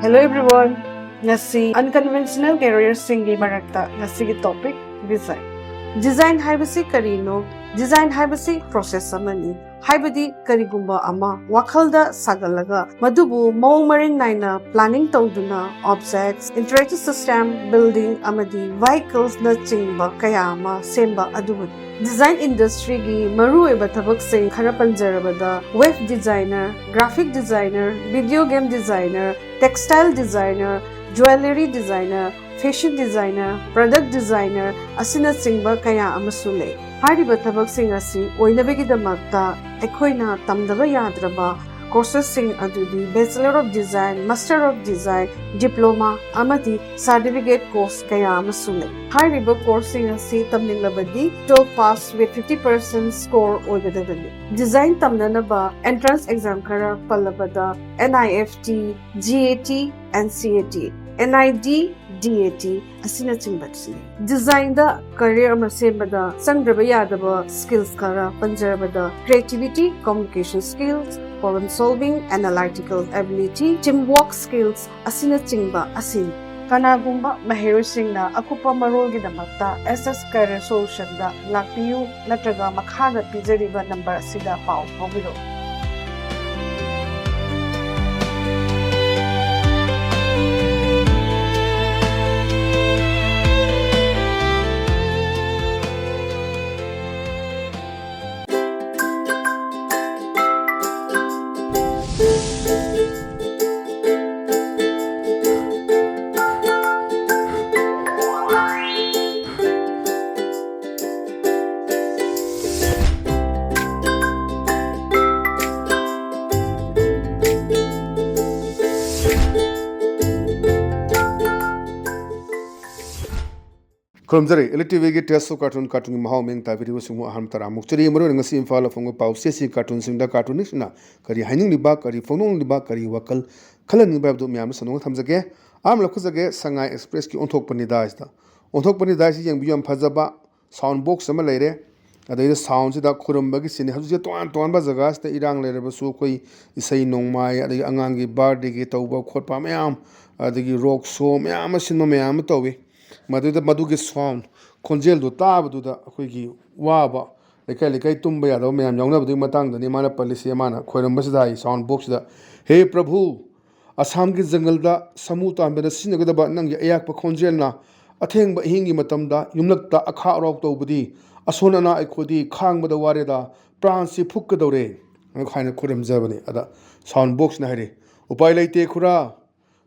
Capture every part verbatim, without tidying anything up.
Hello everyone, ꯉꯁꯤ unconventional careerꯁꯤꯡꯒꯤ ꯃꯔꯛꯇ ꯉꯁꯤꯒꯤ topic design. Design ꯍꯥꯏꯕꯁꯤ ꯀꯔꯤꯅꯣ? Design ꯍꯥꯏꯕꯁꯤ process ꯑꯃꯅꯤ꯫ ꯍꯥꯏꯕꯗꯤ ꯀꯔꯤꯒꯨꯝꯕ ꯑꯃ ꯋꯥꯈꯜꯗ ꯁꯥꯒꯠꯂꯒ ꯃꯗꯨꯕꯨ ꯃꯑꯣꯡ ꯃꯔꯤꯟ ꯅꯥꯏꯅ planning ꯇꯧꯗꯨꯅ objects, interactive system, building ꯑꯃꯗꯤ vehiclesꯅꯆꯤꯡꯕ ꯀꯌꯥ ꯑꯃ ꯁꯦꯝꯕ ꯑꯗꯨꯕꯨꯅꯤ꯫ Design industryꯒꯤ ꯃꯔꯨꯑꯣꯏꯕ ꯊꯕꯛꯁꯤꯡ ꯈꯔ ꯄꯟꯖꯔꯕꯗ web designer, graphic designer, video game designer, textile designer, jewellery designer, fashion designer, product designer ꯑꯁꯤꯅꯆꯤꯡꯕ ꯀꯌꯥ ꯑꯃꯁꯨ ꯂꯩ꯫ ꯍꯥꯏꯔꯤꯕ ꯊꯕꯛꯁꯤꯡ ꯑꯁꯤ ꯑꯣꯏꯅꯕꯒꯤꯗꯃꯛꯇ ꯑꯩꯈꯣꯏꯅ ꯇꯝꯗꯕ ꯌꯥꯗ꯭ꯔꯕ courses ꯁꯤꯡ ꯑꯗꯨꯗꯤ Bachelor of Design, Master of Design, Diploma ꯑꯃꯗꯤ certificate course ꯀꯌꯥ ꯑꯃꯁꯨ ꯂꯩ꯫ ꯍꯥꯏꯔꯤꯕ course ꯁꯤꯡ ꯑꯁꯤ ꯇꯝꯅꯤꯡꯂꯕꯗꯤ twelve pass with fifty percent score ꯑꯣꯏꯒꯗꯕꯅꯤ꯫ Design ꯇꯝꯅꯅꯕ entrance exam ꯈꯔ ꯄꯜꯂꯕꯗ N I F T, G A T, N C A T, N I D, D A T ꯑꯁꯤꯅꯆꯤꯡꯕꯁꯤꯅꯤ꯫ Designꯗ career ꯑꯃ ꯁꯦꯝꯕꯗ ꯆꯪꯗ꯭ꯔꯕ ꯌꯥꯗꯕ skills ꯈꯔ ꯄꯟꯖꯔꯕꯗ creativity, communication skills, problem solving, analytical ability, teamwork skills ꯑꯁꯤꯅꯆꯤꯡꯕ ꯑꯁꯤꯅꯤ꯫ ꯀꯅꯥꯒꯨꯝꯕ ꯃꯍꯩꯔꯣꯏꯁꯤꯡꯅ ꯑꯀꯨꯞꯄ ꯃꯔꯣꯜꯒꯤꯗꯃꯛꯇ S S Career Solutionꯗ ꯂꯥꯛꯄꯤꯌꯨ ꯅꯠꯇ꯭ꯔꯒ ꯃꯈꯥꯗ ꯄꯤꯖꯔꯤꯕ number ꯑꯁꯤꯗ ꯄꯥꯎ ꯐꯥꯎꯕꯤꯔꯛꯎ꯫ ꯈꯨꯔꯨꯝꯖꯔꯤ꯫ Elite TVꯒꯤ Taste of Cartoon, cartoonꯒꯤ ꯃꯍꯥꯎ ꯃꯤꯡ ꯇꯥꯕꯤꯔꯤꯕꯁꯤꯡꯕꯨ ꯑꯍꯥꯟꯕ ꯇꯔꯥꯃꯨꯛ ꯆꯔꯤ꯫ ꯃꯔꯨꯑꯣꯏꯅ ꯉꯁꯤ ꯏꯝꯐꯥꯜꯗ ꯐꯣꯡꯕ ꯄꯥꯎꯆꯦ ꯑꯁꯤ cartoonꯁꯤꯡꯗ cartoonistꯁꯤꯡꯅ ꯀꯔꯤ ꯍꯥꯏꯅꯤꯡꯂꯤꯕ, ꯀꯔꯤ ꯐꯣꯡꯗꯣꯛꯅꯤꯡꯂꯤꯕ, ꯀꯔꯤ ꯋꯥꯈꯜ ꯈꯜꯍꯟꯅꯤꯡꯕ ꯍꯥꯏꯕꯗꯨ ꯃꯌꯥꯝꯗ ꯁꯟꯗꯣꯛꯅ ꯊꯝꯖꯒꯦ꯫ ꯑꯍꯥꯟꯕ ꯂꯧꯈꯠꯆꯒꯦ, ꯁꯉꯥꯏ Expressꯀꯤ ꯑꯣꯟꯊꯣꯛꯄꯅꯤꯗ ꯍꯥꯏꯁꯤꯗ꯫ ꯑꯣꯟꯊꯣꯛꯄꯅꯤꯗ ꯍꯥꯏꯁꯤ ꯌꯦꯡꯕꯤꯌꯨ, ꯌꯥꯝ ꯐꯖꯕ sound box ꯑꯃ ꯂꯩꯔꯦ꯫ ꯑꯗꯩꯗ soundꯁꯤꯗ ꯈꯨꯔꯨꯝꯕꯒꯤ ꯁꯤꯟꯅꯤ꯫ ꯍꯧꯖꯤꯛꯁꯦ ꯇꯣꯉꯥꯟ ꯇꯣꯉꯥꯟꯕ ꯖꯒꯥꯁꯤꯗ ꯏꯔꯥꯡ ꯂꯩꯔꯕꯁꯨ ꯑꯩꯈꯣꯏ ꯏꯁꯩ ꯅꯣꯡꯃꯥꯏ, ꯑꯗꯒꯤ ꯑꯉꯥꯡꯒꯤ birthdayꯒꯤ ꯇꯧꯕ ꯈꯣꯠꯄ ꯃꯌꯥꯝ, ꯑꯗꯒꯤ rock show ꯃꯌꯥꯝ ꯑꯃ ꯁꯤꯟꯕ ꯃꯌꯥꯝ ꯑꯃ ꯇꯧꯏ꯫ ꯃꯗꯨꯗ ꯃꯗꯨꯒꯤ sound ꯈꯣꯟꯖꯦꯜꯗꯨ ꯇꯥꯕꯗꯨꯗ ꯑꯩꯈꯣꯏꯒꯤ ꯋꯥꯕ, ꯂꯩꯀꯥꯏ ꯂꯩꯀꯥꯏ ꯇꯨꯝꯕ ꯌꯥꯗꯕ ꯃꯌꯥꯝ ꯌꯥꯎꯅꯕꯗꯨꯒꯤ ꯃꯇꯥꯡꯗꯅꯤ ꯃꯥꯅ ꯄꯜꯂꯤꯁꯦ꯫ ꯃꯥꯅ ꯈꯣꯏꯔꯝꯕꯁꯤꯗ ꯍꯥꯏ sound boxꯁꯤꯗ, "ꯍꯦ ꯄ꯭ꯔꯚꯨ, ꯑꯁꯥꯝꯒꯤ ꯖꯪꯒꯜꯗ ꯁꯥꯃꯨ ꯇꯥꯟꯕꯗ ꯁꯤꯖꯤꯟꯅꯒꯗꯕ ꯅꯪꯒꯤ ꯑꯌꯥꯛꯄ ꯈꯣꯟꯖꯦꯜꯅ ꯑꯊꯦꯡꯕ ꯑꯍꯤꯡꯒꯤ ꯃꯇꯝꯗ ꯌꯨꯝꯂꯛꯇ ꯑꯈꯥꯛ ꯑꯔꯥꯎ ꯇꯧꯕꯗꯤ ꯑꯁꯣꯟ ꯑꯅꯥ ꯑꯩꯈꯣꯏꯗꯤ ꯈꯥꯡꯕꯗ ꯋꯥꯔꯦꯗ, ꯄ꯭ꯔꯥꯟꯁꯤ ꯐꯨꯛꯀꯗꯧꯔꯦ" ꯍꯥꯏꯅ ꯈꯣꯏꯔꯝꯖꯕꯅꯤ꯫ ꯑꯗ sound boxꯅ ꯍꯥꯏꯔꯤ, "ꯎꯄꯥꯏ ꯂꯩꯇꯦ ꯈꯨꯔꯥ,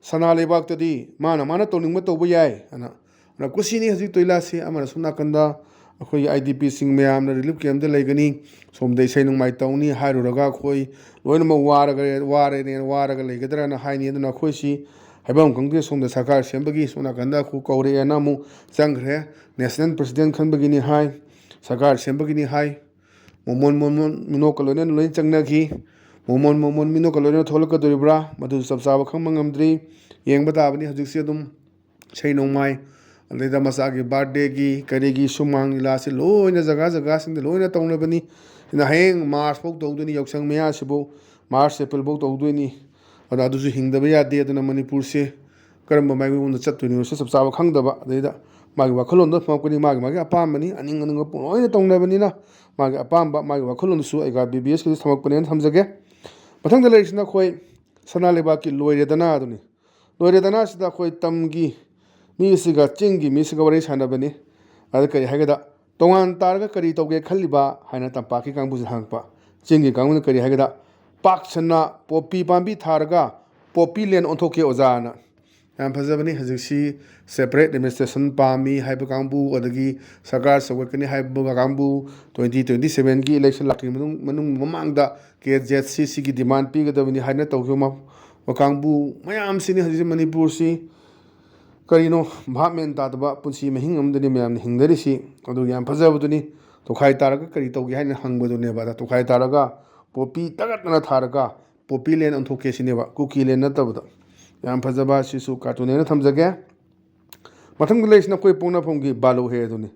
ꯁꯅꯥ ꯂꯩꯕꯥꯛꯇꯗꯤ ꯃꯥꯅ ꯃꯥꯅ ꯇꯧꯅꯤꯡꯕ ꯇꯧꯕ ꯌꯥꯏ" ꯑꯅ꯫ ꯑꯗꯨꯅ ꯀꯨꯁꯤꯅꯤ ꯍꯧꯖꯤꯛ ꯇꯣꯏꯂꯥꯁꯤ꯫ ꯑꯃꯅ ꯁꯣꯝ ꯅꯥꯀꯟꯗ ꯑꯩꯈꯣꯏꯒꯤ IDPꯁꯤꯡ ꯃꯌꯥꯝꯅ relief campꯇ ꯂꯩꯒꯅꯤ, ꯁꯣꯝꯗ ꯏꯁꯩ ꯅꯣꯡꯃꯥꯏ ꯇꯧꯅꯤ ꯍꯥꯏꯔꯨꯔꯒ ꯑꯩꯈꯣꯏ ꯂꯣꯏꯅꯃꯛ ꯋꯥꯔꯒ, ꯋꯥꯔꯦꯅꯦ, ꯋꯥꯔꯒ ꯂꯩꯒꯗ꯭ꯔꯥꯅ ꯍꯥꯏꯅꯤ꯫ ꯑꯗꯨꯅ ꯑꯩꯈꯣꯏꯁꯤ ꯍꯥꯏꯐꯝ ꯈꯪꯗꯦ꯫ ꯁꯣꯝꯗ ꯁꯔꯀꯥꯔ ꯁꯦꯝꯕꯒꯤ ꯁꯣꯝ ꯅꯥꯀꯟꯗ ꯑꯩꯈꯣꯏ ꯀꯧꯔꯛꯑꯦꯅ ꯑꯃꯨꯛ ꯆꯪꯈ꯭ꯔꯦ꯫ National President ꯈꯟꯕꯒꯤꯅꯤ ꯍꯥꯏ, ꯁꯔꯀꯥꯔ ꯁꯦꯝꯕꯒꯤꯅꯤ ꯍꯥꯏ꯫ ꯃꯣꯃꯣꯟ ꯃꯣꯃꯣꯟ ꯃꯤꯅꯣꯛꯀ ꯂꯣꯏꯅꯅ ꯂꯣꯏꯅ ꯆꯪꯅꯈꯤ꯫ ꯃꯣꯃꯣꯟ ꯃꯣꯃꯣꯟ ꯃꯤꯅꯣꯛꯀ ꯂꯣꯏꯅꯅ ꯊꯣꯛꯂꯛꯀꯗꯣꯔꯤꯕ꯭ꯔꯥ, ꯃꯗꯨꯁꯨ ꯆꯞ ꯆꯥꯕ ꯈꯪꯕ ꯉꯝꯗ꯭ꯔꯤ꯫ ꯌꯦꯡꯕ ꯇꯥꯕꯅꯤ ꯍꯧꯖꯤꯛꯁꯦ ꯑꯗꯨꯝ ꯏꯁꯩ ꯅꯣꯡꯃꯥꯏ, ꯑꯗꯩꯗ ꯃꯆꯥꯒꯤ birthdayꯒꯤ ꯀꯔꯤꯒꯤ ꯁꯨꯃꯥꯡ ꯂꯤꯂꯥꯁꯤ ꯂꯣꯏꯅ ꯖꯒꯥ ꯖꯒꯥꯁꯤꯡꯗ ꯂꯣꯏꯅ ꯇꯧꯅꯕꯅꯤ꯫ ꯁꯤꯅ ꯍꯌꯦꯡ March ꯐꯥꯎ ꯇꯧꯗꯣꯏꯅꯤ, ꯌꯥꯎꯁꯪ ꯃꯌꯥꯁꯤꯕꯨ, March, April ꯐꯥꯎ ꯇꯧꯗꯣꯏꯅꯤ꯫ ꯑꯗꯨꯅ ꯑꯗꯨꯁꯨ ꯍꯤꯡꯗꯕ ꯌꯥꯗꯦ꯫ ꯑꯗꯨꯅ ꯃꯅꯤꯄꯨꯔꯁꯦ ꯀꯔꯝꯕ ꯃꯥꯏꯀꯩꯔꯣꯝꯗ ꯆꯠꯇꯣꯏꯅꯣꯁꯨ ꯆꯞ ꯆꯥꯕ ꯈꯪꯗꯕ꯫ ꯑꯗꯩꯗ ꯃꯥꯒꯤ ꯋꯥꯈꯜꯂꯣꯟꯗꯣ ꯐꯪꯉꯛꯄꯅꯤ, ꯃꯥꯒꯤ ꯃꯥꯒꯤ ꯑꯄꯥꯝꯕꯅꯤ, ꯑꯅꯤꯡ ꯑꯅꯤꯡꯕ ꯂꯣꯏꯅ ꯇꯧꯅꯕꯅꯤꯅ, ꯃꯥꯒꯤ ꯑꯄꯥꯝꯕ, ꯃꯥꯒꯤ ꯋꯥꯈꯜꯂꯣꯟꯗꯨꯁꯨ ꯑꯩꯒ BBSꯀꯤꯁꯨ ꯊꯝꯃꯛꯄꯅꯦꯅ ꯊꯝꯖꯒꯦ꯫ ꯃꯊꯪꯗ ꯂꯩꯔꯤꯁꯤꯅ ꯑꯩꯈꯣꯏ ꯁꯅꯥ ꯂꯩꯕꯥꯛꯀꯤ ꯂꯣꯏꯔꯦꯗꯅ ꯑꯗꯨꯅꯤ꯫ ꯂꯣꯏꯔꯦꯗꯅ ꯁꯤꯗ ꯑꯩꯈꯣꯏ ꯇꯝꯒꯤ ꯃꯤꯁꯤꯒ ꯆꯤꯡꯒꯤ ꯃꯤꯁꯤꯒ ꯋꯥꯔꯤ ꯁꯥꯟꯅꯕꯅꯤ꯫ ꯑꯗ ꯀꯔꯤ ꯍꯥꯏꯒꯦꯗ, "ꯇꯣꯉꯥꯟ ꯇꯥꯔꯒ ꯀꯔꯤ ꯇꯧꯒꯦ ꯈꯜꯂꯤꯕ?" ꯍꯥꯏꯅ ꯇꯝꯄꯥꯛꯀꯤ ꯀꯥꯡꯕꯨꯁꯤꯅ ꯍꯪꯉꯛꯄ꯫ ꯆꯤꯡꯒꯤ ꯀꯥꯡꯕꯨꯅ ꯀꯔꯤ ꯍꯥꯏꯒꯦꯗ, "ꯄꯥꯛ ꯁꯟꯅ ꯄꯣꯄꯤ ꯄꯥꯝꯕꯤ ꯊꯥꯔꯒ ꯄꯣꯄꯤ land ꯑꯣꯟꯊꯣꯛꯀꯦ ꯑꯣꯖꯥꯅ"꯫ ꯌꯥꯝ ꯐꯖꯕꯅꯤ꯫ ꯍꯧꯖꯤꯛꯁꯤ separate administration ꯄꯥꯝꯃꯤ ꯍꯥꯏꯕ ꯀꯥꯡꯕꯨ, ꯑꯗꯒꯤ ꯁꯔꯀꯥꯔ ꯁꯧꯒꯠꯀꯅꯤ ꯍꯥꯏꯕ ꯀꯥꯡꯕꯨ, twenty twenty sevenꯒꯤ election ꯂꯥꯛꯇ꯭ꯔꯤꯉꯩ ꯃꯅꯨꯡ, ꯃꯅꯨꯡ ꯃꯃꯥꯡꯗ KZCCꯒꯤ demand ꯄꯤꯒꯗꯕꯅꯤ ꯍꯥꯏꯅ ꯇꯧꯈꯤꯕ ꯃ-, ꯀꯥꯡꯕꯨ ꯃꯌꯥꯝꯁꯤꯅꯤ ꯍꯧꯖꯤꯛ ꯃꯅꯤꯄꯨꯔꯁꯤ ꯀꯔꯤꯅꯣ ꯚꯥꯞ ꯃꯦꯟ ꯇꯥꯗꯕ ꯄꯨꯟꯁꯤ ꯃꯍꯤꯡ ꯑꯃꯗꯅꯤ ꯃꯌꯥꯝꯅ ꯍꯤꯡꯅꯔꯤꯁꯤ꯫ ꯑꯗꯨ ꯌꯥꯝ ꯐꯖꯕꯗꯨꯅꯤ꯫ ꯇꯣꯈꯥꯏ ꯇꯥꯔꯒ ꯀꯔꯤ ꯇꯧꯒꯦ ꯍꯥꯏꯅ ꯍꯪꯕꯗꯨꯅꯦꯕ꯫ ꯑꯗ ꯇꯣꯈꯥꯏ ꯇꯥꯔꯒ ꯄꯣꯄꯤ ꯇꯒꯠꯅꯅ ꯊꯥꯔꯒ ꯄꯣꯄꯤ land ꯑꯣꯟꯊꯣꯛꯀꯦ ꯁꯤꯅꯦꯕ, ꯀꯨꯀꯤ land ꯅꯠꯇꯕꯗ꯫ ꯌꯥꯝ ꯐꯖꯕ, ꯁꯤꯁꯨ cartoon ꯍꯥꯏꯅ ꯊꯝꯖꯒꯦ꯫ ꯃꯊꯪꯗ ꯂꯩꯔꯤꯁꯤꯅ ꯑꯩꯈꯣꯏ ꯄꯣꯛꯅꯐꯝꯒꯤ ꯕꯥꯂꯨ ꯍꯦ ꯑꯗꯨꯅꯤ꯫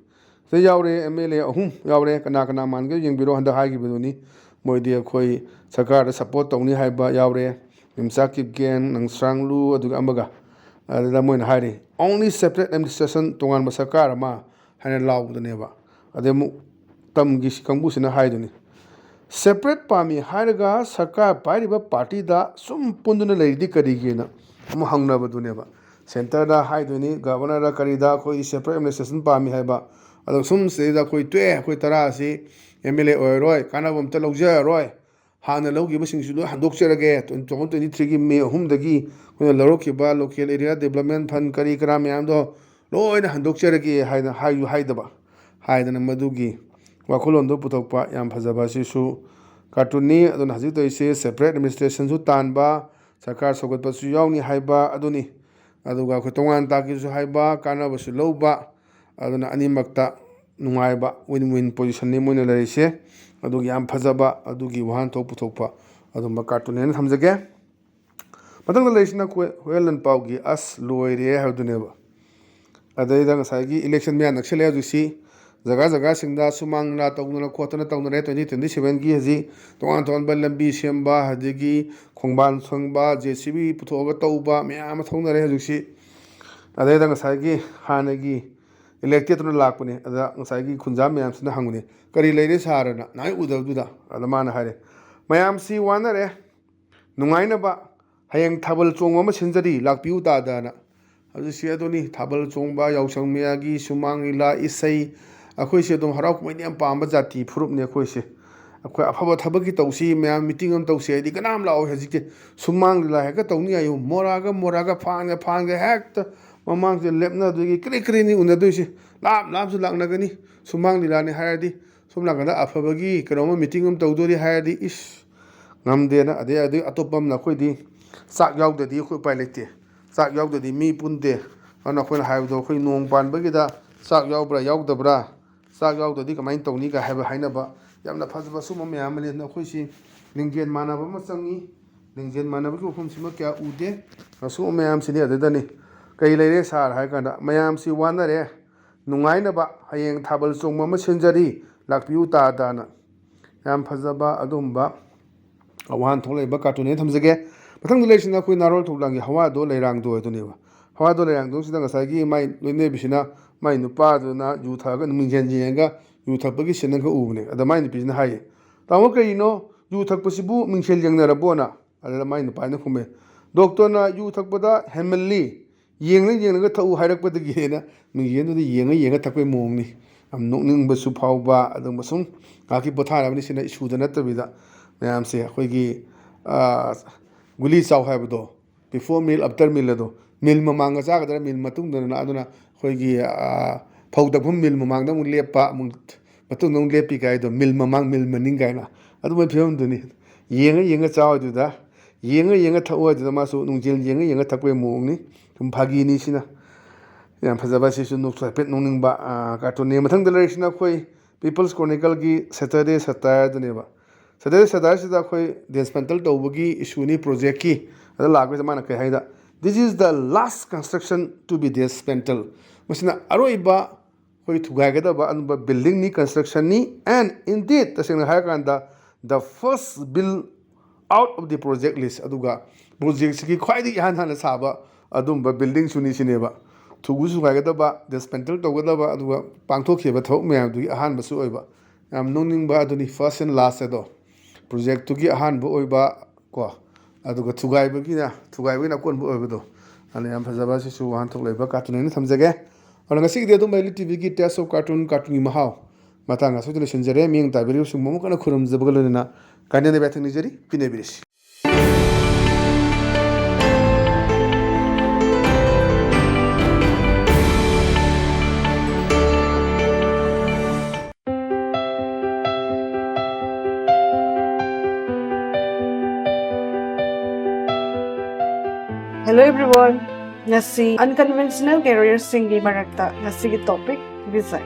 ꯁꯤꯗ ꯌꯥꯎꯔꯦ, ꯑꯦꯝ ꯑꯦꯜ ꯑꯦ ꯑꯍꯨꯝ ꯌꯥꯎꯔꯦ꯫ ꯀꯅꯥ ꯀꯅꯥ ꯃꯥꯟꯒꯦ ꯌꯦꯡꯕꯤꯔꯣ꯫ ꯍꯟꯗꯛ ꯍꯥꯏꯈꯤꯕꯗꯨꯅꯤ, ꯃꯣꯏꯗꯤ ꯑꯩꯈꯣꯏ ꯁꯔꯀꯥꯔꯗ ꯁꯞꯄꯣꯔꯠ ꯇꯧꯅꯤ ꯍꯥꯏꯕ ꯌꯥꯎꯔꯦ꯫ ꯃꯦꯝꯆꯥ ꯀꯤꯞꯒꯦꯟ, ꯅꯪꯁ꯭ꯔꯥꯡꯂꯨ, ꯑꯗꯨꯒ ꯑꯃꯒ꯫ ꯑꯗꯨꯗ ꯃꯣꯏꯅ ꯍꯥꯏꯔꯤ, "Only separate administration, ꯇꯣꯉꯥꯟꯕ ꯁꯔꯀꯥꯔ ꯑꯃ" ꯍꯥꯏꯅ ꯂꯥꯎꯕꯗꯨꯅꯦꯕ꯫ ꯑꯗꯩ ꯑꯃꯨꯛ ꯇꯝꯒꯤ ꯀꯥꯡꯕꯨꯁꯤꯅ ꯍꯥꯏꯗꯨꯅꯤ, "Separate ꯄꯥꯝꯃꯤ ꯍꯥꯏꯔꯒ ꯁꯔꯀꯥꯔ ꯄꯥꯏꯔꯤꯕ ꯄꯥꯔꯇꯤꯗ ꯁꯨꯝ ꯄꯨꯟꯗꯨꯅ ꯂꯩꯔꯤꯗꯤ ꯀꯔꯤꯒꯤꯅ?" ꯑꯃꯨꯛ ꯍꯪꯅꯕꯗꯨꯅꯦꯕ꯫ ꯁꯦꯟꯇꯔꯗ ꯍꯥꯏꯗꯣꯏꯅꯤ, ꯒꯚꯔꯅꯔꯗ ꯀꯔꯤꯗ ꯑꯩꯈꯣꯏꯗꯤ separate administration ꯄꯥꯝꯃꯤ ꯍꯥꯏꯕ꯫ ꯑꯗꯣ ꯁꯨꯝ ꯁꯤꯗꯩꯗ ꯑꯩꯈꯣꯏ ꯇꯣꯛꯑꯦ, ꯑꯩꯈꯣꯏ ꯇꯔꯥ ꯑꯁꯤ ꯑꯦꯝ ꯑꯦꯜ ꯑꯦ ꯑꯣꯏꯔꯔꯣꯏ, ꯀꯥꯟꯅꯕ ꯑꯝꯇ ꯂꯧꯖꯔꯔꯣꯏ, ꯍꯥꯟꯅ ꯂꯧꯈꯤꯕꯁꯤꯡꯁꯨ ꯂꯣꯏ ꯍꯟꯗꯣꯛꯆꯔꯒꯦ, ꯇꯨ ꯊꯥꯎꯖꯟ ꯇ꯭ꯋꯦꯟꯇꯤ ꯊ꯭ꯔꯤꯒꯤ ꯃꯦ ꯑꯍꯨꯝꯗꯒꯤ ꯑꯩꯈꯣꯏꯅ ꯂꯧꯔꯛꯈꯤꯕ local area development fund ꯀꯔꯤ ꯀꯔꯥ ꯃꯌꯥꯝꯗꯣ ꯂꯣꯏꯅ ꯍꯟꯗꯣꯛꯆꯔꯒꯦ ꯍꯥꯏꯅ ꯍꯥꯏꯁꯨ ꯍꯥꯏꯗꯕ, ꯍꯥꯏꯗꯅ ꯃꯗꯨꯒꯤ ꯋꯥꯈꯜꯂꯣꯟꯗꯣ ꯄꯨꯊꯣꯛꯄ ꯌꯥꯝ ꯐꯖꯕ ꯑꯁꯤꯁꯨ ꯀꯥꯔꯇꯨꯟꯅꯤ꯫ ꯑꯗꯨꯅ ꯍꯧꯖꯤꯛ ꯇꯧꯔꯤꯁꯦ separate administrationꯁꯨ ꯇꯥꯟꯕ, ꯁꯔꯀꯥꯔ ꯁꯧꯒꯠꯄꯁꯨ ꯌꯥꯎꯅꯤ ꯍꯥꯏꯕ ꯑꯗꯨꯅꯤ꯫ ꯑꯗꯨꯒ ꯑꯩꯈꯣꯏ ꯇꯣꯉꯥꯟ ꯇꯥꯛꯀꯤꯁꯨ ꯍꯥꯏꯕ, ꯀꯥꯟꯅꯕꯁꯨ ꯂꯧꯕ, ꯑꯗꯨꯅ ꯑꯅꯤꯃꯛꯇ ꯅꯨꯡꯉꯥꯏꯕ win win positionꯅꯤ ꯃꯣꯏꯅ ꯂꯩꯔꯤꯁꯦ꯫ ꯑꯗꯨꯒꯤ ꯌꯥꯝ ꯐꯖꯕ ꯑꯗꯨꯒꯤ ꯋꯥꯍꯟꯊꯣꯛ ꯄꯨꯊꯣꯛꯄ ꯑꯗꯨꯝꯕ ꯀꯥꯔꯇꯨꯟ ꯍꯥꯏꯅ ꯊꯝꯖꯒꯦ꯫ ꯃꯊꯪꯗ ꯂꯩꯔꯤꯁꯤꯅ ꯑꯩꯈꯣꯏ ꯍꯨꯌꯦꯟ ꯂꯟꯄꯥꯎꯒꯤ "ꯑꯁ ꯂꯣꯏꯔꯦ" ꯍꯥꯏꯕꯗꯨꯅꯦꯕ꯫ ꯑꯗꯩꯗ ꯉꯁꯥꯏꯒꯤ election ꯃꯌꯥ ꯅꯛꯁꯤꯜꯂꯛꯑꯦ ꯍꯧꯖꯤꯛꯁꯤ꯫ ꯖꯒꯥ ꯖꯒꯥꯁꯤꯡꯗ ꯁꯨꯃꯥꯡ ꯂꯤꯂꯥ ꯇꯧꯗꯅ ꯈꯣꯠꯇꯅ ꯇꯧꯅꯔꯦ꯫ Twenty twenty sevenꯒꯤ ꯍꯧꯖꯤꯛ ꯇꯣꯉꯥꯟ ꯇꯣꯉꯥꯟꯕ ꯂꯝꯕꯤ ꯁꯦꯝꯕ, ꯑꯗꯒꯤ ꯈꯣꯡꯕꯥꯟ ꯁꯪꯕ, JCB ꯄꯨꯊꯣꯛꯑꯒ ꯇꯧꯕ ꯃꯌꯥꯝ ꯑꯃ ꯊꯣꯛꯅꯔꯦ ꯍꯧꯖꯤꯛꯁꯤ꯫ ꯑꯗꯩꯗ ꯉꯁꯥꯏꯒꯤ ꯍꯥꯟꯅꯒꯤ electedꯇꯨꯅ ꯂꯥꯛꯄꯅꯦ꯫ ꯑꯗ ꯉꯁꯥꯏꯒꯤ ꯈꯨꯟꯖꯥ ꯃꯌꯥꯝꯁꯤꯅ ꯍꯪꯕꯅꯦ, "ꯀꯔꯤ ꯂꯩꯔꯦ ꯁꯥꯔꯅ ꯅꯍꯥꯟ ꯎꯗꯕꯗꯨꯗ?" ꯑꯗ ꯃꯥꯅ ꯍꯥꯏꯔꯦ, "ꯃꯌꯥꯝꯁꯤ ꯋꯥꯅꯔꯦ, ꯅꯨꯡꯉꯥꯏꯅꯕ ꯍꯌꯦꯡ ꯊꯥꯕꯜ ꯆꯣꯡꯕ ꯑꯃ ꯁꯤꯟꯖꯔꯤ, ꯂꯥꯛꯄꯤꯌꯨ ꯇꯥꯗꯅ"꯫ ꯍꯧꯖꯤꯛꯁꯤ ꯑꯗꯨꯅꯤ, ꯊꯥꯕꯜ ꯆꯣꯡꯕ, ꯌꯥꯎꯁꯪ ꯃꯌꯥꯒꯤ ꯁꯨꯃꯥꯡ ꯂꯤꯂꯥ, ꯏꯁꯩ, ꯑꯩꯈꯣꯏꯁꯦ ꯑꯗꯨꯝ ꯍꯔꯥꯎ ꯀꯨꯝꯍꯩꯗ ꯌꯥꯝ ꯄꯥꯝꯕ ꯖꯥꯇꯤ ꯐꯨꯔꯨꯞꯅꯤ ꯑꯩꯈꯣꯏꯁꯦ꯫ ꯑꯩꯈꯣꯏ ꯑꯐꯕ ꯊꯕꯛꯀꯤ ꯇꯧꯁꯤ, ꯃꯌꯥꯝ meeting ꯑꯃ ꯇꯧꯁꯤ ꯍꯥꯏꯗꯤ ꯀꯅꯥꯝ ꯂꯥꯛꯑꯣꯏ ꯍꯧꯖꯤꯛꯇꯤ꯫ ꯁꯨꯃꯥꯡ ꯂꯤꯂꯥ ꯍꯦꯛꯇ ꯇꯧꯅꯤ ꯍꯥꯏꯌꯨ, ꯃꯣꯔꯥꯒ ꯃꯣꯔꯥꯒ, ꯐꯥꯟꯒ ꯐꯥꯟꯒ ꯍꯦꯛꯇ ꯃꯃꯥꯡꯁꯦ ꯂꯦꯞꯅꯗꯣꯏꯒꯤ ꯀ꯭ꯔꯤ ꯀ꯭ꯔꯤꯅꯤ ꯎꯅꯗꯣꯏꯁꯦ꯫ ꯂꯥꯞ ꯂꯥꯞꯁꯨ ꯂꯥꯛꯅꯒꯅꯤ꯫ ꯁꯨꯃꯥꯡ ꯂꯤꯂꯥꯅꯤ ꯍꯥꯏꯔꯗꯤ, ꯁꯣꯝ ꯅꯥꯀꯟꯗ ꯑꯐꯕꯒꯤ ꯀꯩꯅꯣꯝꯃ meeting ꯑꯃ ꯇꯧꯗꯣꯔꯤ ꯍꯥꯏꯔꯗꯤ, ꯏꯁ, ꯉꯝꯗꯦꯅ꯫ ꯑꯗꯩ, ꯑꯗꯩ ꯑꯇꯣꯞꯄ ꯑꯃꯅ ꯑꯩꯈꯣꯏꯗꯤ ꯆꯥꯛ ꯌꯥꯎꯗ꯭ꯔꯗꯤ ꯑꯩꯈꯣꯏ ꯎꯄꯥꯏ ꯂꯩꯇꯦ꯫ ꯆꯥꯛ ꯌꯥꯎꯗ꯭ꯔꯗꯤ ꯃꯤ ꯄꯨꯟꯗꯦ꯫ ꯑꯗꯨꯅ ꯑꯩꯈꯣꯏꯅ ꯍꯥꯏꯕꯗꯣ, ꯑꯩꯈꯣꯏ ꯅꯣꯡ ꯄꯥꯟꯕꯒꯤꯗ ꯆꯥꯛ ꯌꯥꯎꯕ꯭ꯔꯥ ꯌꯥꯎꯗꯕ꯭ꯔꯥ, ꯆꯥꯛ ꯌꯥꯎꯗ꯭ꯔꯗꯤ ꯀꯃꯥꯏꯅ ꯇꯧꯅꯤꯒ ꯍꯥꯏꯕ ꯍꯥꯏꯅꯕ ꯌꯥꯝꯅ ꯐꯖꯕ ꯁꯨꯝꯕ ꯃꯌꯥꯝ ꯑꯃꯅꯤ꯫ ꯑꯗꯨꯅ ꯑꯩꯈꯣꯏꯁꯤ ꯂꯤꯡꯖꯦꯜ ꯃꯥꯟꯅꯕ ꯑꯃ ꯆꯪꯉꯤ꯫ ꯂꯤꯡꯖꯦꯜ ꯃꯥꯟꯅꯕꯒꯤ ꯋꯥꯐꯝꯁꯤꯃ ꯀꯌꯥ ꯎꯗꯦ꯫ ꯑꯁꯨꯝꯕ ꯃꯌꯥꯝꯁꯤꯗꯤ ꯑꯗꯨꯗꯅꯤ꯫ "ꯀꯩ ꯂꯩꯔꯦ ꯁꯥꯔ?" ꯍꯥꯏ ꯀꯥꯟꯗ, "ꯃꯌꯥꯝꯁꯤ ꯋꯥꯅꯔꯦ, ꯅꯨꯡꯉꯥꯏꯅꯕ ꯍꯌꯦꯡ ꯊꯥꯕꯜ ꯆꯣꯡꯕ ꯑꯃ ꯁꯤꯟꯖꯔꯤ, ꯂꯥꯛꯄꯤꯌꯨ ꯇꯥꯗꯅ꯫ ꯌꯥꯝ ꯐꯖꯕ ꯑꯗꯨꯒꯨꯝꯕ ꯋꯥꯍꯟꯊꯣꯛ ꯂꯩꯕ ꯀꯥꯔꯇꯨꯟꯅꯦꯅ ꯊꯝꯖꯒꯦ꯫ ꯃꯊꯪꯗ ꯂꯩꯔꯤꯁꯤꯅ ꯑꯩꯈꯣꯏ ꯅꯥꯔꯣꯜ ꯊꯧꯗꯥꯡꯒꯤ ꯍꯋꯥꯗꯣ ꯂꯩꯔꯥꯡꯗꯣ ꯑꯗꯨꯅꯦꯕ꯫ ꯍꯋꯥꯗꯣ ꯂꯩꯔꯥꯡꯗꯣꯁꯤꯗ ꯉꯁꯥꯏꯒꯤ ꯃꯥꯏ ꯂꯣꯏꯅꯕꯤꯁꯤꯅ ꯃꯥꯏ ꯅꯨꯄꯥꯗꯨꯅ ꯌꯨ ꯊꯛꯑꯒ ꯃꯤꯡꯁꯦꯜ ꯌꯦꯡꯉꯒ ꯌꯨ ꯊꯛꯄꯒꯤ ꯁꯤꯟ ꯑꯃꯈꯛ ꯎꯕꯅꯦ꯫ ꯑꯗ ꯃꯥꯏ ꯅꯨꯄꯤꯁꯤꯅ ꯍꯥꯏꯌꯦ, "ꯇꯥꯃꯣ, ꯀꯔꯤꯅꯣ ꯌꯨ ꯊꯛꯄꯁꯤꯕꯨ ꯃꯤꯡꯁꯦꯜ ꯌꯦꯡꯅꯔꯕꯣꯅ?" ꯑꯗꯨꯗ ꯃꯥꯏ ꯅꯨꯄꯥꯁꯤꯅ ꯈꯨꯝꯃꯦ, "ꯗꯣꯛꯇꯔꯅ ꯌꯨ ꯊꯛꯄꯗ ꯍꯦꯟꯃꯜꯂꯤ, ꯌꯦꯡꯂ ꯌꯦꯡꯂꯒ ꯊꯛꯎ ꯍꯥꯏꯔꯛꯄꯗꯒꯤꯅ ꯃꯤꯡꯁꯦꯜꯗꯨꯗ ꯌꯦꯡꯉ ꯌꯦꯡꯉ ꯊꯛꯄꯒꯤ ꯃꯑꯣꯡꯅꯤ꯫" ꯌꯥꯝ ꯅꯣꯛꯅꯤꯡꯕꯁꯨ ꯐꯥꯎꯕ, ꯑꯗꯨꯒꯨꯝꯕ ꯁꯨꯝ ꯉꯥꯏꯍꯥꯛꯀꯤ ꯄꯣꯊꯥꯅꯕꯅꯤ꯫ ꯁꯤꯅ ꯏꯁꯨꯗ ꯅꯠꯇꯕꯤꯗ ꯃꯌꯥꯝꯁꯦ ꯑꯩꯈꯣꯏꯒꯤ, ꯑꯥ, ꯒꯨꯂꯤ ꯆꯥꯎ ꯍꯥꯏꯕꯗꯣ, before meal, after meal ꯑꯗꯣ, ꯃꯤꯜ ꯃꯃꯥꯡꯗ ꯆꯥꯒꯗ꯭ꯔꯥ ꯃꯤꯜ ꯃꯇꯨꯡꯗꯅ, ꯑꯗꯨꯅ ꯑꯩꯈꯣꯏꯒꯤ, ꯑꯥ, ꯐꯧ ꯇꯛꯐꯝ ꯃꯤꯜ ꯃꯃꯥꯡꯗ ꯑꯃꯨꯛ ꯂꯦꯞꯄ, ꯑꯃꯨꯛ ꯃꯇꯨꯡꯗ ꯑꯃꯨꯛ ꯂꯦꯞꯄꯤ ꯀꯥꯏꯗꯣ, ꯃꯤꯜ ꯃꯃꯥꯡ ꯃꯤꯜ ꯃꯅꯤꯡ ꯀꯥꯏꯅ ꯑꯗꯨꯝꯕꯒꯤ ꯐꯤꯕꯝꯗꯨꯅꯤ꯫ ꯌꯦꯡꯉ ꯌꯦꯡꯉ ꯆꯥꯎ ꯍꯥꯏꯗꯨꯗ, ꯌꯦꯡꯉ ꯌꯦꯡꯉ ꯊꯛꯑꯣ ꯍꯥꯏꯗꯨꯗ ꯃꯥꯁꯨ ꯅꯨꯡꯖꯦꯜ ꯌꯦꯡꯉ ꯌꯦꯡꯉ ꯊꯛꯄꯒꯤ ꯃꯑꯣꯡꯅꯤ꯫ ꯁꯨꯝ ꯐꯥꯒꯤꯅꯤ ꯁꯤꯅ꯫ ꯌꯥꯝ ꯐꯖꯕ, ꯁꯤꯁꯨ ꯅꯣꯛꯁꯨ ꯍꯥꯏꯐꯦꯠ ꯅꯣꯛꯅꯤꯡꯕ, ꯑꯥ, ꯀꯥꯔꯇꯨꯟꯅꯤ꯫ ꯃꯊꯪꯗ ꯂꯩꯔꯤꯁꯤꯅ ꯑꯩꯈꯣꯏ People's Chronicleꯒꯤ Saturday Satire ꯑꯗꯨꯅꯦꯕ꯫ Saturday Satire ꯁꯤꯗ ꯑꯩꯈꯣꯏ dismantle ꯇꯧꯕꯒꯤ ꯏꯁꯨꯅꯤ, ꯄ꯭ꯔꯣꯖꯦꯛꯀꯤ꯫ ꯑꯗ ꯂꯥꯛꯄꯁꯤꯗ ꯃꯥꯅ ꯀꯩ ꯍꯥꯏꯗ, "This is the last construction to be dismantled." ꯃꯁꯤꯅ ꯑꯔꯣꯏꯕ ꯑꯩꯈꯣꯏ ꯊꯨꯒꯥꯏꯒꯗꯕ ꯑꯗꯨꯝꯕ buildingꯅꯤ, constructionꯅꯤ, and indeed, ꯇꯁꯦꯡꯅ ꯍꯥꯏꯔꯀꯥꯟꯗ, the first build out of the project list, ꯑꯗꯨꯒ ꯄ꯭ꯔꯣꯖꯦꯛꯁꯤꯒꯤ ꯈ꯭ꯋꯥꯏꯗꯒꯤ ꯏꯍꯥꯟ ꯍꯥꯟꯅ ꯁꯥꯕ ꯑꯗꯨꯝꯕ buildingꯁꯨꯅꯤ ꯁꯤꯅꯦꯕ꯫ ꯊꯨꯒꯨ ꯊꯨꯒꯥꯏꯒꯗꯕ, dismantle ꯇꯧꯒꯗꯕ, ꯑꯗꯨꯒ ꯄꯥꯡꯊꯣꯛꯈꯤꯕ ꯊꯕꯛ ꯃꯌꯥꯝꯗꯨꯒꯤ ꯑꯍꯥꯟꯕꯁꯨ ꯑꯣꯏꯕ꯫ ꯌꯥꯝ ꯅꯣꯛꯅꯤꯡꯕ ꯑꯗꯨꯅꯤ, first and last ꯑꯗꯣ꯫ ꯄ꯭ꯔꯣꯖꯦꯛꯇꯨꯒꯤ ꯑꯍꯥꯟꯕ ꯑꯣꯏꯕ ꯀꯣ, ꯑꯗꯨꯒ ꯊꯨꯒꯥꯏꯕꯒꯤꯅ, ꯊꯨꯒꯥꯏꯕꯒꯤꯅ ꯑꯀꯣꯟꯕ ꯑꯣꯏꯕꯗꯣ꯫ ꯑꯗꯨꯅ ꯌꯥꯝ ꯐꯖꯕ, ꯁꯤꯁꯨ ꯋꯥꯍꯟꯊꯣꯛ ꯂꯩꯕ ꯀꯥꯔꯇꯨꯟ ꯑꯣꯏꯅ ꯊꯝꯖꯒꯦ꯫ ꯑꯗꯨꯅ ꯉꯁꯤꯒꯤꯗꯤ ꯑꯗꯨꯝ ꯑꯦꯜ ꯏ ꯇꯤ ꯚꯤꯒꯤ Taste of Cartoon, ꯀꯥꯔꯇꯨꯟꯒꯤ ꯃꯍꯥꯎ ꯃꯇꯥꯡ ꯑꯁꯤꯗ ꯂꯣꯏꯁꯤꯟꯖꯔꯦ꯫ ꯃꯤꯠꯌꯦꯡ ꯇꯥꯕꯤꯔꯤꯕꯁꯤꯡꯕꯨ ꯑꯃꯨꯛ ꯍꯟꯅ ꯈꯨꯔꯨꯝꯖꯕꯒ ꯂꯣꯏꯅꯅ ꯀꯥꯏꯅꯅꯕ ꯌꯥꯊꯪ ꯅꯤꯖꯔꯤ꯫ ꯄꯤꯅꯕꯤꯔꯁꯤ꯫ Hello everyone. ꯉꯁꯤ unconventional careerꯁꯤꯡꯒꯤ ꯃꯔꯛꯇ ꯉꯁꯤꯒꯤ topic design.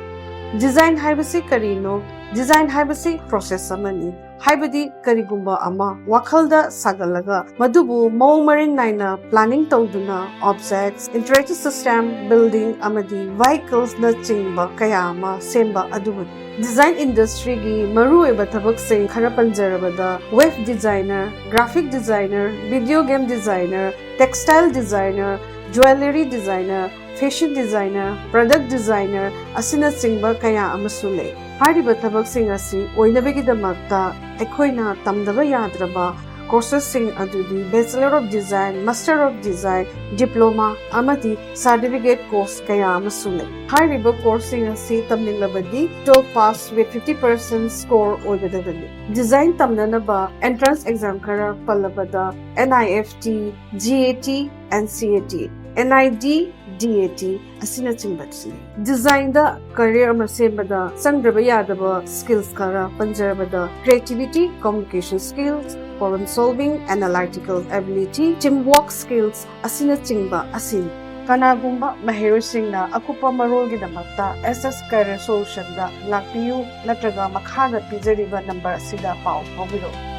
Design ꯍꯥꯏꯕꯁꯤ ꯀꯔꯤꯅꯣ? Design ꯍꯥꯏꯕꯁꯤ process ꯑꯃꯅꯤ꯫ ꯍꯥꯏꯕꯗꯤ ꯀꯔꯤꯒꯨꯝꯕ ꯑꯃ ꯋꯥꯈꯜꯗ ꯁꯥꯒꯠꯂꯒ ꯃꯗꯨꯕꯨ ꯃꯑꯣꯡ ꯃꯔꯤꯟ ꯅꯥꯏꯅ planning ꯇꯧꯗꯨꯅ objects, interactive system, building ꯑꯃꯗꯤ vehicles ꯅꯆꯤꯡꯕ ꯀꯌꯥ ꯑꯃ ꯁꯦꯝꯕ ꯑꯗꯨꯕꯨꯅꯤ꯫ Design industry ꯒꯤ ꯃꯔꯨꯑꯣꯏꯕ ꯊꯕꯛꯁꯤꯡ ꯈꯔ ꯄꯟꯖꯔꯕꯗ web designer, graphic designer, video game designer, textile designer, jewellery designer, fashion designer, product designer ꯑꯁꯤꯅꯆꯤꯡꯕ ꯀꯌꯥ ꯑꯃꯁꯨ ꯂꯩ꯫ ꯍꯥꯏꯔꯤꯕ ꯊꯕꯛꯁꯤꯡ ꯑꯁꯤ ꯑꯣꯏꯅꯕꯒꯤꯗꯃꯛꯇ ꯑꯩꯈꯣꯏꯅ ꯇꯝꯗꯕ ꯌꯥꯗ꯭ꯔꯕ courses ꯁꯤꯡ ꯑꯗꯨꯗꯤ Bachelor of Design, Master of Design, Diploma ꯑꯃꯗꯤ certificate course ꯀꯌꯥ ꯑꯃꯁꯨ ꯂꯩ꯫ ꯍꯥꯏꯔꯤꯕ course ꯁꯤꯡ ꯑꯁꯤ ꯇꯝꯅꯤꯡꯂꯕꯗꯤ twelve pass with fifty percent score ꯑꯣꯏꯒꯗꯕꯅꯤ꯫ Design ꯇꯝꯅꯅꯕ entrance exam ꯈꯔ ꯄꯜꯂꯕꯗ N I F T, G A T, N C A T, N I D, D A T ꯑꯁꯤꯅꯆꯤꯡꯕꯁꯤꯅꯤ꯫ Design the career ꯑꯃ ꯁꯦꯝꯕꯗ ꯆꯪꯗ꯭ꯔꯕ ꯌꯥꯗꯕ skills ꯈꯔ ꯄꯟꯖꯔꯕꯗ creativity, communication skills, problem solving, analytical ability, teamwork skills ꯑꯁꯤꯅꯆꯤꯡꯕ ꯑꯁꯤꯅꯤ꯫ ꯀꯅꯥꯒꯨꯝꯕ ꯃꯍꯩꯔꯣꯏꯁꯤꯡꯅ ꯑꯀꯨꯞꯄ ꯃꯔꯣꯜꯒꯤꯗꯃꯛꯇ S S Career Solution ꯗ ꯂꯥꯛꯄꯤꯌꯨ ꯅꯠꯇ꯭ꯔꯒ ꯃꯈꯥꯗ ꯄꯤꯖꯔꯤꯕ number ꯑꯁꯤꯗ ꯄꯥꯎ ꯐꯥꯎꯕꯤꯔꯛꯎ꯫